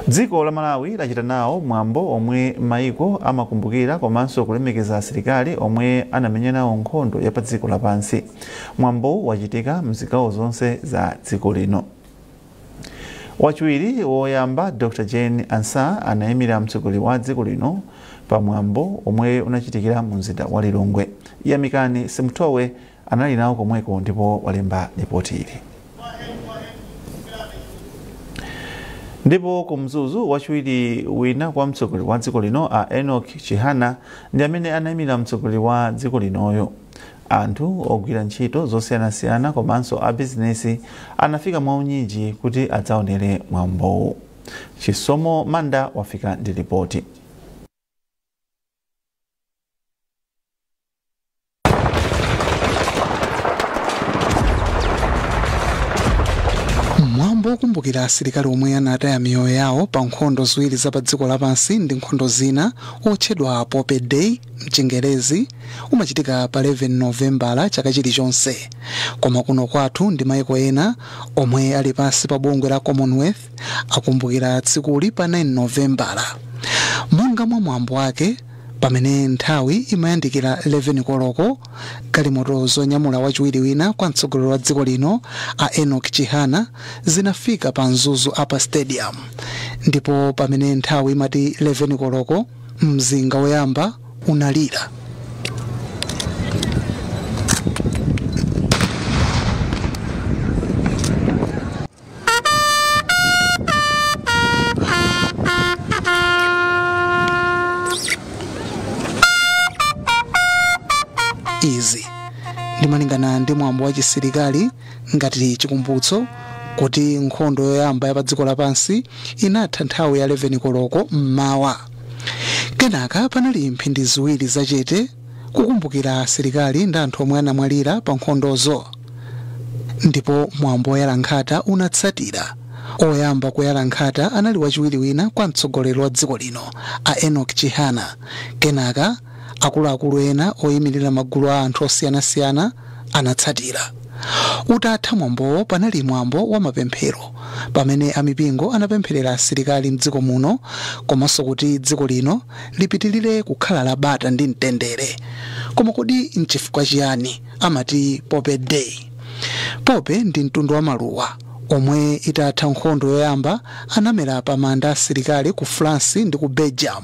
Dziko la Malawi lachita nawo mwambo omwe maiko amakumbukira komanso kulemekeza asilikali omwe anamenya nawo nkhondo ya pa dziko lapansi. Mwambo wachitika mzigawo zonse za dziko lino. Wachiwiri woyamba Dr. Jane Ansah anayimira mtsogoleri wa dziko lino pa mwambo omwe unachitikira mu mzinda wa Lilongwe. Yamikani Simtowe anali nawo komweko ndipo walemba ripoti ili. Ndipo ku Mzuzu, wachiwiri wina kwa mtsogoleri wa dziko lino a Enoch Chihana ndi amene anayimira mtsogoleri wa dziko linoyo. Anthu ogwira ntchito zosiyanasiyana komanso a bizinesi anafika mwaunyinji kuti adzaonere mwambowu. Chisomo Manda wafika ndi ripoti. Mwambo wokumbukira asilikali omwe anataya miyoyo yawo pa nkhondo ziwiri za pa dziko lapansi ndi nkhondo zina, otchedwa Poppy Day mchingerezi, umachitika pa 11 Novembala chaka chilichonse. Koma kuno kwathu ndi maiko ena omwe ali pansi pa bungwe la Commonwealth akumbukira tsikuli pa 9 Novembala. Monga mwa mwambo wake, pamene nthawi imayandikira 11 koloko, galimoto zonyamula wachiwiri wina kwa mtsogoleri wa dziko lino a Enoch Chihana zinafika pa Mzuzu Upper Stadium. Ndipo pamene nthawi imati 11 koloko, mzinga woyamba unalira. Izi ndimalingana ndi mwambo wa chisilikali ngati chikumbutso kuti nkhondo yoyamba ya pa dziko lapansi inatha nthawi ya 11 koloko mmawa. Kenaka panali mphindi ziwiri zachete kukumbukira asilikali ndi anthu omwe anamwalira pa nkhondozo. Ndipo mwambo woyala nkhata unatsatira. Oyamba kuyala nkhata anali wachiwiri wina kwa mtsogoleri wa dziko lino a Enoch Chihana. Kenaka akuluakulu ena oyimirira magulu a anthu osiyanasiyana anatsatira. Utatha mwambowo, panali mwambo wa mapemphero pamene amipingo anapempherera asilikali mdziko muno komanso kuti dziko lino lipitirire kukhala la bata ndi mtendere. Koma kodi nchifukwa chiyani amati Poppy Day? Poppy ndi mtundu wa maluwa omwe itatha nkhondo yoyamba anamera pa manda asilikali ku France ndi ku Belgium.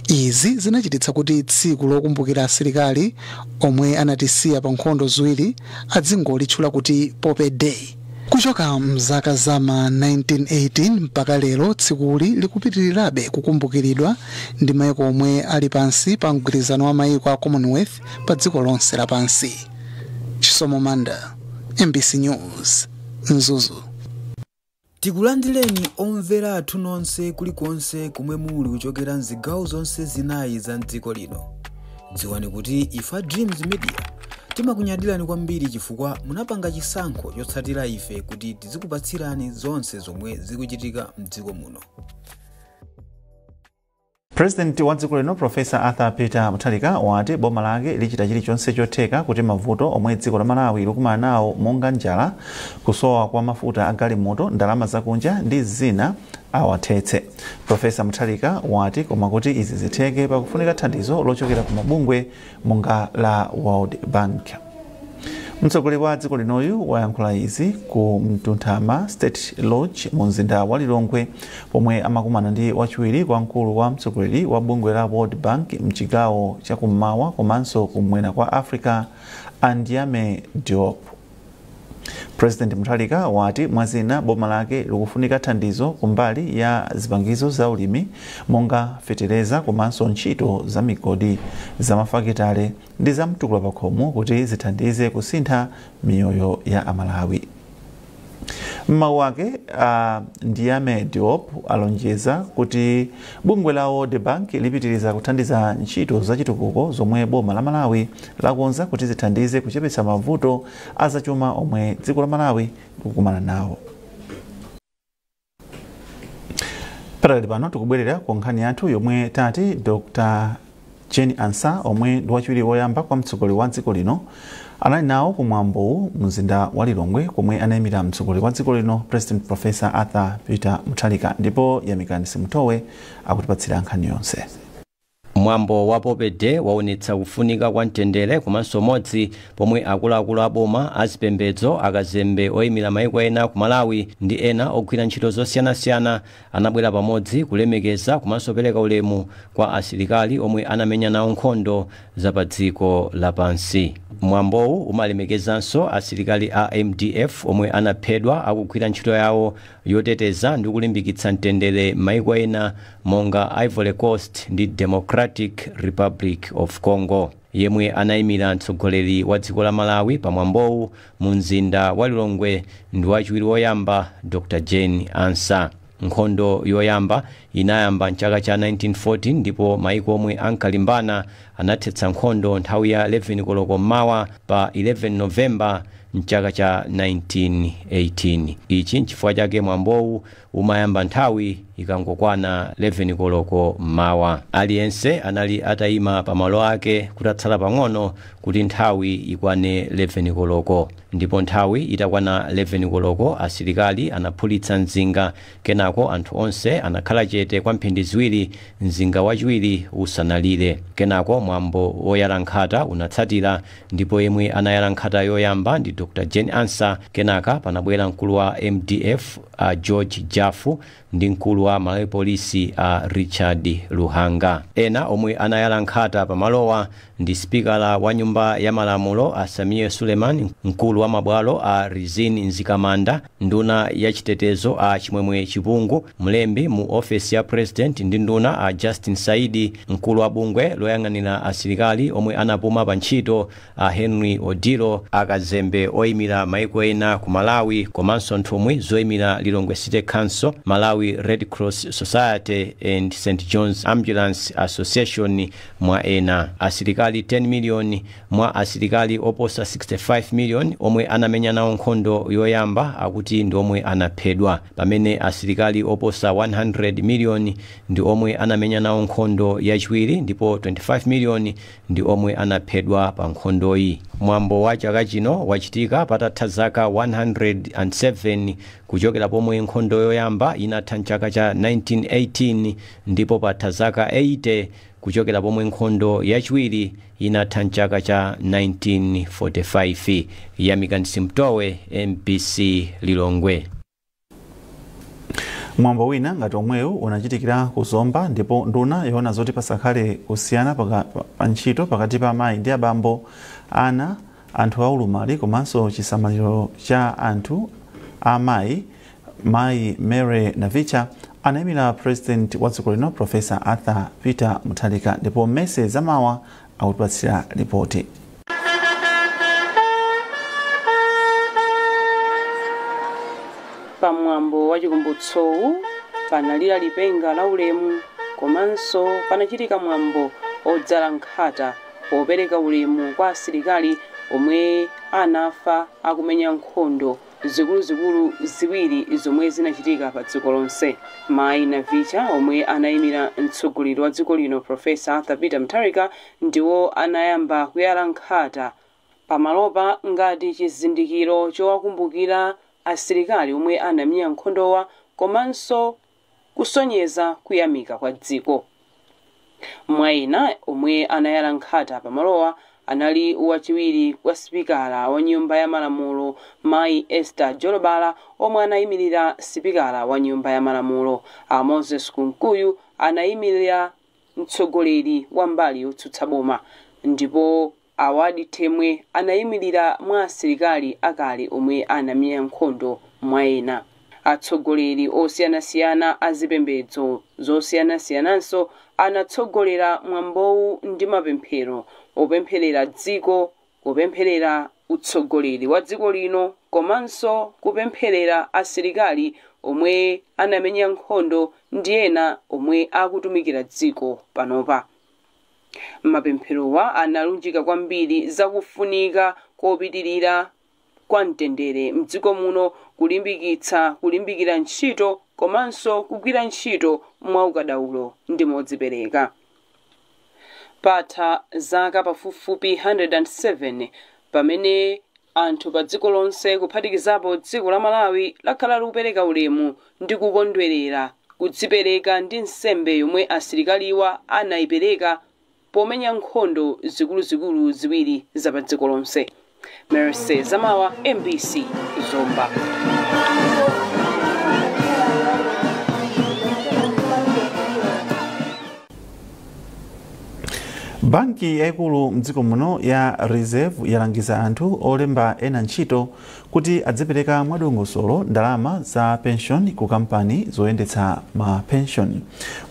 Izi zinachititsa kuti tsiku lokumbukira asilikali omwe anatisiya pa nkhondo ziwiri adzingolitchula kuti Poppy Day. Kuchoka mzaka za ma 1918 mpaka lero, tsikuli likupitirirabe kukumbukiridwa ndi maiko omwe ali pansi pa mgwirizano wa maiko a Commonwealth pa dziko lonse lapansi. Chisomo Manda, MBC News, Mzuzu. Tikulandireni omvera athu nonse kulikonse kumwe muli kuchokera mzigawo zonse zinayi za mdziko lino. Dziwani kuti ifa Dreams Media timakunyadirani kwambiri chifukwa munapanga chisankho chotsatira ife kuti tizikupatsirani zonse zomwe zikuchitika mdziko muno. President wa dziko lino Professor Arthur Peter Mutharika wati boma lake lichita chilichonse chotheka kuti mavuto omwe dziko la Malawi likumana nawo monga njala, kusowa kwa mafuta a galimoto, ndalama zakunja ndi zina awathetse. Professor Mutharika wati koma kuti izi zitheke pakufunika thandizo lochokera ku mabungwe monga la World Bank. Mtsogoleri wa dziko linoyu wayankhula izi ku Mtunthama State Lodge mu mzinda wa Lilongwe pomwe amakumana ndi wachiwiri kwa mkulu wa mtsogoleri wa bungwe la World Bank mchigawo chakummawa komanso kumwera kwa Africa, Ndiame Diop. President Mutharika wati mwazina boma lake likufunika thandizo kumbali ya zipangizo za ulimi monga fetereza komanso ntchito za migodi, za mafakitale ndi za mtukula pakhomo kuti zithandize kusintha miyoyo ya Amalawi. M'mawu ake, Ndiame Diop alonjeza kuti bungwe la World Bank lipitiriza kuthandiza ntchito zachitukuko zomwe boma la Malawi lakonza kuti zithandize kuchepetsa mavuto azachuma omwe dziko la Malawi likukumana nawo. Patali pano tikubwerera ku nkhani yathu yomwe tati Dr. Jane Ansah, omwe ndi wachiwiri woyamba kwa mtsogoleri wa dziko lino, Anali nawo kumwambowu mzinda wa Lilongwe, komwe anayimira mtsogoleri wa dziko lino, President Professor Arthur Peter Mutharika. Ndipo Yamikani Simutowe akutipatsira nkhani yonse. Mwambo wa Poppy Day waonetsa kufunika kwa mtendere komanso umodzi, pomwe akuluakulu aboma, azipembedzo, akazembe oyimira maiko ena ku Malawi ndi ena ogwira ntchito zosiyanasiyana anabwera pamodzi kulemekeza komanso pereka ulemu kwa asilikali omwe anamenya nawo nkhondo za pa dziko lapansi. Mwambowu umalemekezanso asilikali a MDF omwe anaphedwa akugwira ntchito yawo yoteteza ndi kulimbikitsa mtendere maiko ena monga Ivory Coast ndi Democratic Republic of Congo. Yemwe anayimira mtsogoleri wa dziko la Malawi pamwambowu mu mzinda wa Lilongwe ndi wachiwiri woyamba Dr Jane Ansah. Nkhondo yoyamba inayamba mchaka cha 1914, ndipo maiko omwe ankalimbana anathetsa nkhondo nthawi ya 11 koloko mmawa pa 11 Novemba mchaka cha 1918. Ichi nchifukwa chake mwambowu umayamba nthawi ikangokwana 11 koloko mmawa. Aliyense anali atayima pamalo ake kutatsala pang'ono kuti nthawi ikwane 11 koloko, ndipo nthawi itakwana 11 koloko asilikali anaphulitsa mzinga. Kenako anthu onse anakhala chete kwa mphindi 2 mzinga wachiwiri usanalire. Kenako mwambo woyala nkhata unatsatira, ndipo yemwe anayala nkhata yoyamba ndi Dr Jane Ansah. Kenaka panabwera mkulu wa MDF George Jafu ndi mkulu wa Malawi Polisi Richard Luhanga. Ena omwe anayala nkhata pamalowa ndi spikala wa nyumba ya malamulo a Samir Suleiman, mkulu wa mabwalo a Rizine Mzikamanda, nduna ya chitetezo a Chimwemwe Chipungu, mlembi mu ofesi ya president ndi nduna a Justin Saidi, mkulu wa bungwe loyang'anira asilikali omwe anapuma pa ntchito a Henry Odilo, akazembe oyimira maiko ena ku Malawi komanso nthumwi zoyimira Lilongwe City Council, Malawi Red Cross Society and St John's Ambulance Association mwa ena. Asilikali 10 million mwa asilikali oposa 65 million omwe anamenya nawo nkhondo yoyamba akuti ndi omwe anaphedwa, pamene asilikali oposa 100 million ndi omwe anamenya nawo nkhondo yachiwiri, ndipo 25 million ndi omwe anaphedwa pa nkhondoyi. Mwambo wa chaka chino wachitika patatha zaka 107 kuchokera pomwe nkhondo yoyamba inatha mchaka cha 1918, ndipo patha zaka 80 kuchokera pomwe nkhondo yachiwiri inatha mchaka cha 1945. Yamikani Simtowe, MBC Lilongwe. Mwambo wina ngati omwewu unachitikira ku Zomba, ndipo nduna yoona zoti pasakhale kusiyana pa ntchito pakati pa amayi ndi abambo, ana, anthu aulumali komanso chisamaliro cha anthu amayi, mayi Mary Navicha, anayimira president wa dziko lino Professor Arthur Peter Mutharika. Ndipo Mese Zamawa akutipatsira ripoti. Pamwambo wa chikumbutsowu panalira lipenga la ulemu, komanso panachitika mwambo odzala nkhata popereka ulemu kwa asilikali omwe anafa akumenya nkhondo zikuluzikulu ziwiri zomwe zinachitika pa dziko lonse. Mayi Navicha, omwe anayimira mtsogoleri wa dziko lino Professor Arthur Peter Mutharika, ndiwo anayamba kuyala nkhata pamalopa ngati chizindikiro chowakumbukira asilikali omwe anamenya nkhondowa komanso kusonyeza kuyamika kwa dziko. Mwayina omwe anayala nkhata pamalowa anali wachiwiri kwa sipikala wa nyumba ya malamulo mayi Esther Jolobala, omwe anayimirira sipikala wa nyumba ya malamulo. A Moses Kunkuyu anayimirira mtsogoleri wa mbali yotsutsa boma, ndipo Awadi Temwe anayimirira mwa asilikali akale omwe anamenya nkhondo mwayena. Atsogoleri osiyanasiyana azipembedzo zosiyanasiyananso anatsogolera mwambowu ndi mapemphero opempherera dziko, kupempherera utsogoleri wa dziko lino komanso kupempherera asilikali omwe anamenya nkhondo ndi ena omwe akutumikira dziko panopa. Mapempherowa analunjika kwambiri zakufunika kopitirira kwa mtendere mdziko muno, kulimbikitsa kulimbikira ntchito komanso kugwira ntchito mwaukadaulo ndi modzipereka. Patha zaka pafupifupi 107 pamene anthu pa dziko lonse kuphatikizapo dziko la Malawi lakhala likupereka ulemu ndi kukondwerera kudzipereka ndi nsembe yomwe asilikaliwa anayipereka pomenya nkhondo zikuluzikulu ziwiri za pa dziko lonse. Mercy Zamawa, MBC, Zomba. Banki yaikulu mdziko muno ya Reserve yalangiza anthu olemba ena ntchito kuti adzipereka mwadongosolo ndalama za pension ku kampani zoyendetsa ma pension.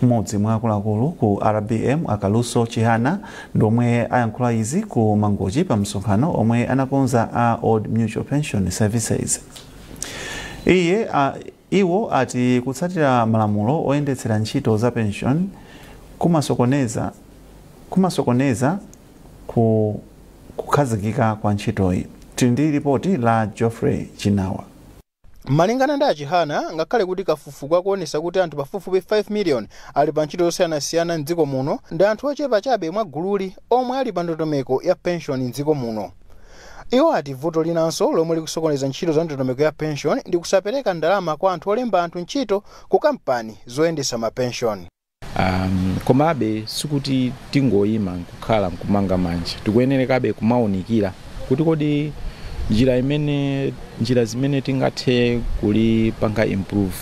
Mmodzi mwa akuluakulu ku RBM, Akaluso Chihana, ndomwe ayankhula izi ku Mangochi pa msonkhano omwe anakonza a Old Mutual Pension Services. Iye iwo ati kutsatira malamulo oyendetsera ntchito za pension kumasokoneza kukhazikika kwa ntchitoyi. Tili ndi ripoti la Geoffrey Chinawa. Malingana ndi Achihana, ngakhale kuti kafukufuku akuonesa kuti anthu pafupifupi 5 million ali pa ntchito zosiyanasiyana mdziko muno, ndi anthu ochepa chabe mwa gululi omwe ali pa ndondomeko ya pension mdziko muno. Iwo ati vuto linanso lomwe likusokoneza ntchito za ndondomeko ya pension ndi kusapereka ndalama kwa anthu olemba anthu ntchito ku kampani zoyendetsa ma pension. Komabe sikuti tingoyima nkukhala nkumanga manja, tikuyenerekabe kumawunikira kuti kodi njira zimene tingathe kulipanga improve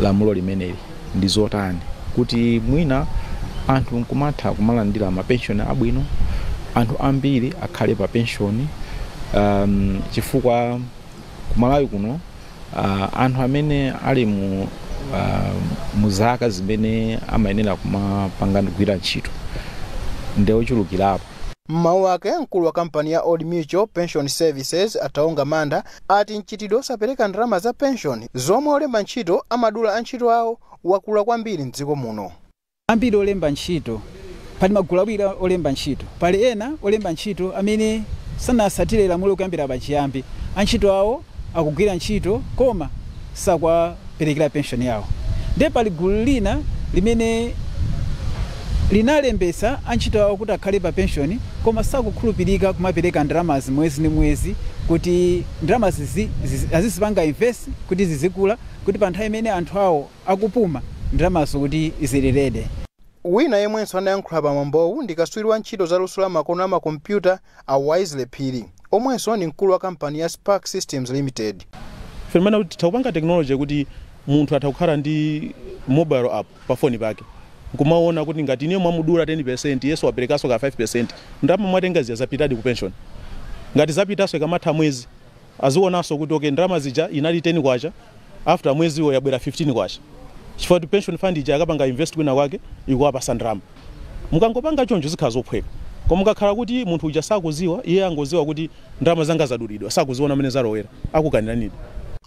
lamulo limeneli ndi zotani, kuti mwina anthu nkumatha kumalandira mapenshoni abwino, anthu ambiri akhale pa penshoni, chifukwa kumalawi kuno anthu amene ali mu muzaka zimene amayenera kumapanga kugwira ntchito ndi ochulukirapo. Mmawu ake, mkulu wa kampani ya Old Mutual Pension Services, Ataonga Manda, ati mchitidwe osapereka ndalama za pension zomwe olemba ntchito amadula antchito awo wakula kwambiri mdziko muno. Ambiri olemba ntchito, pali magulu awiri olemba ntchito. Pali ena olemba ntchito amene sanasatire lamulo kuyambira pachiyambi, antchito awo akugwira ntchito koma sakwaperekera pension yawo. Ndiye pali gulu lina limene linalembetsa antchito awo kuti akhale pa pension koma sakukhulupirika kumapereka ndalamazi mwezi ndi mwezi, kuti ndalamazi azizipanga invest kuti zizikula, kuti pa nthawi imene anthu awo akupuma ndalamazo kuti zilirede. Wina yemwenso anayankhula pa mwambowu ndi katswiri wa ntchito za luso la makono amakompyuta a Wisely Phiri, omwenso ndi mkulu wa kampani ya Spark Systems Limited. Femana kuti takupanga technology kuti munthu atakukhala ndi mobile app pa foni pake nkumaona kuti ngati ine mwamudula 10%, yeso waperekaso ka 5%, ndalama mwatenga zija zapitadi ku pension. Ngati zapitaso ikamatha mwezi azionanso kuti okay, ndalama zija inali 10 kwacha, after mweziwo yabwera 15 kwacha, chifukwa kuti pension fund ija akapanga invest kwina kwake ikuwapasa ndalama. Mukangopanga choncho zikhala zophweka. Koma mukakhala kuti munthu uja sakuziwa, iye angoziwa kuti ndalama zanga zadulidwa, sakuziona mmene zalowera, akukanira.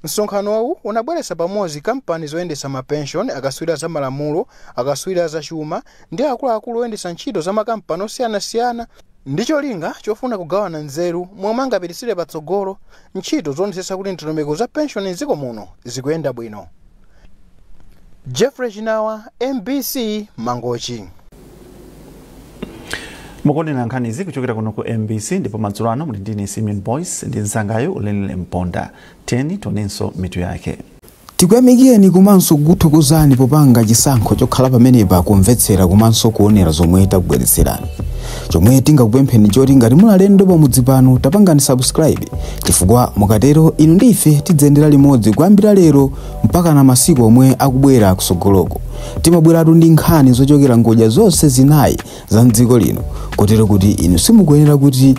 Msonkhanowu unabweretsa pamodzi kampani zoyendetsa mapension, akaswiri za malamulo, akaswiri za chuma ndi akuluakulu oyendetsa ntchito za makampani osiyanasiyana, ndi cholinga chofuna kugawana nzeru momwe angapititsire patsogolo ntchito zoonetsetsa kuti ndondomeko za pension mdziko muno zikuyenda bwino. Jeffrey Chinawa, MBC, Mangochi. Mukuonera nkhanizi kuchokera kuno ku MBC, ndipo madzulo ano muli ndine Simeon Boyce ndi mzangayo Ulenile Mponda. Teni tionenso mitu yake. Tikuyamikeni komanso kukuthokozani popanga chisankho chokhala pamenepa kumvetsera komanso kuonera zomwe takubweretserani. Chomwe tingakupempheni choti ngati muli alendo pamudzi pano, tapangani subscribe, chifukwa mukatero inu ndi ife tidzayendera limodzi kuyambira lero mpaka na masiku omwe akubwera kusogoloko. Timabweratu ndi nkhani zochokera ngodya zonse zinayi za mdziko lino, kotero kuti inu simukuyenera kuti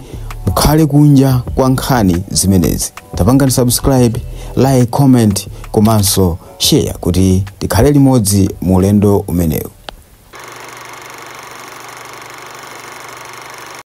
mukhale kunja kwa nkhani zimenezi. Tapangani subscribe, like, comment komanso share kuti tikhale limodzi mu ulendo umenewu.